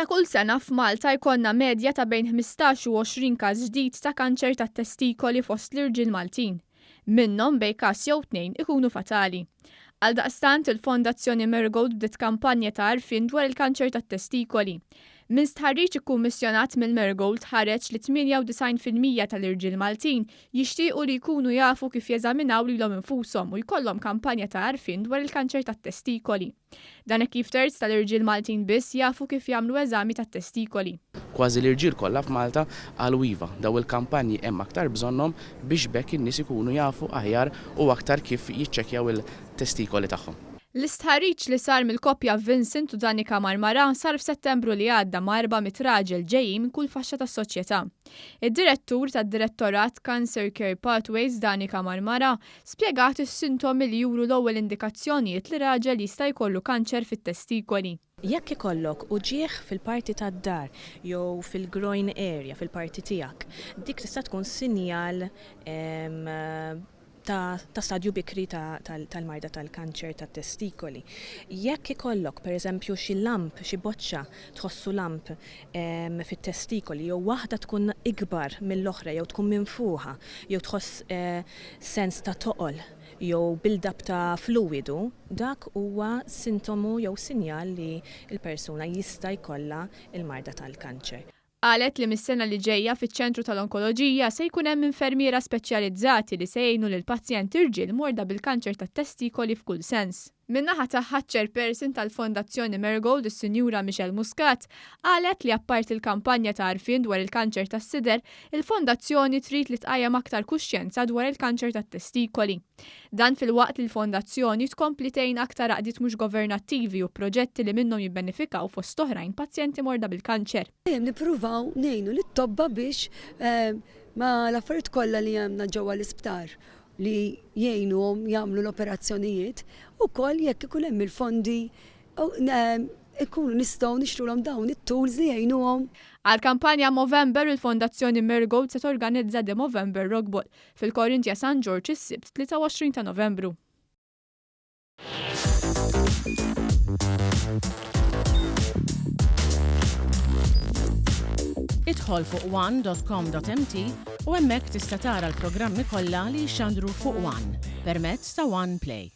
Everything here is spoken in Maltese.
Ta' kull sena f'Malta jkollna medja ta' bejn 15 u 20 każ ġdid ta' kanċer tat-testikoli fost l-irġiel Maltin. Minnhom bejn każ jew tnejn ikunu fatali. Għaldaqstant, il-Fondazzjoni Marigold bdiet kampanja ta' għarfien dwar il-kanċer tat-testikoli. Minn stħarriġ ikkummissjonat mill-Marigold ħareġ li 98% tal-irġiel Maltin jixtiequ li jkunu jafu kif jeżaminaw lilhom infushom u jkollhom kampanja ta' għarfien dwar il-kanċer tat-testikoli. Dan hekk kif terz tal-irġiel Maltin biss jafu kif jagħmlu eżami tat-testikoli. Kważi l-irġiel kollha f'Malta qalu iva, dawn il-kampanji hemm aktar bżonnhom biex b'hekk in-nies ikunu jafu aħjar u aktar kif jiċċekkjaw il-testikoli tagħhom. L-istħarriġ li sar mill-koppja Vincent u Danica Marmarà sar f'Settembru li għadda ma' 400 raġel ġejjin minn kull faxxa tas-soċjetà. Id-Direttur tad-Direttorat Cancer Care Pathways Danica Marmarà spjegat is-sintomi li juru l-ewwel indikazzjonijiet li raġel jista' jkollu kanċer fit-testikoli. Jekk ikollok uġigħ fil-parti tad-dahar jew fil-groin area, fil-parti tiegħek, dik tista' tkun sinjal ta' stadju bikri tal-marda tal-kanċer tat-testikoli. Jekk ikollok, pereżempju, xi lump, xi boċċa tħossu lump fit-testikoli jew waħda tkun ikbar mill-oħra jew tkun minfuħa jew tħoss sens ta' toqol jew build-up ta' fluwidu, dak huwa sintomu jew sinjal li l-persuna jista' jkollha l-marda tal-kanċer. Qalet li mis-sena li ġejja fiċ-Ċentru tal-Onkoloġija se jkun hemm infermiera speċjalizzati li se jgħinu lill-pazjenti rġiel morda bil-kanċer tat-testikoli f'kull sens. Min-naħa tagħha ċ-Chairperson tal-Fondazzjoni Marigold is-Sinjura Michelle Muscat qalet li apparti l-kampanja ta' għarfien dwar il-kanċer tas-sider, il-fondazzjoni trid li tqajjem aktar kuxjenza dwar il-kanċer tat-testikoli. Dan filwaqt li l-fondazzjoni tkompli tgħin aktar għaqdiet mhux governattivi u proġetti li minnhom jibbenefikaw fost oħrajn pazjenti morda bil-kanċer. Dejjem nippruvaw ngħinu lit-tobba biex ma' l-affarijiet kollha li għandna ġewwa l-isptar li jgħinuhom jagħmlu l-operazzjonijiet, ukoll jekk ikun hemm il-fondi ikunu nistgħu nixtrulhom dawn it-tools li jgħinuhom. Għall-kampanja Movember, il-Fondazzjoni Marigold se torganizza The Movember Rock Ball fil-Korintia San Ġorġ is-Sibt 23 ta' Novembru. Idħol fuq one.com.mt u hemmhekk tista' tara l-programmi kollha li jixxandru fuq One permezz ta' One Play.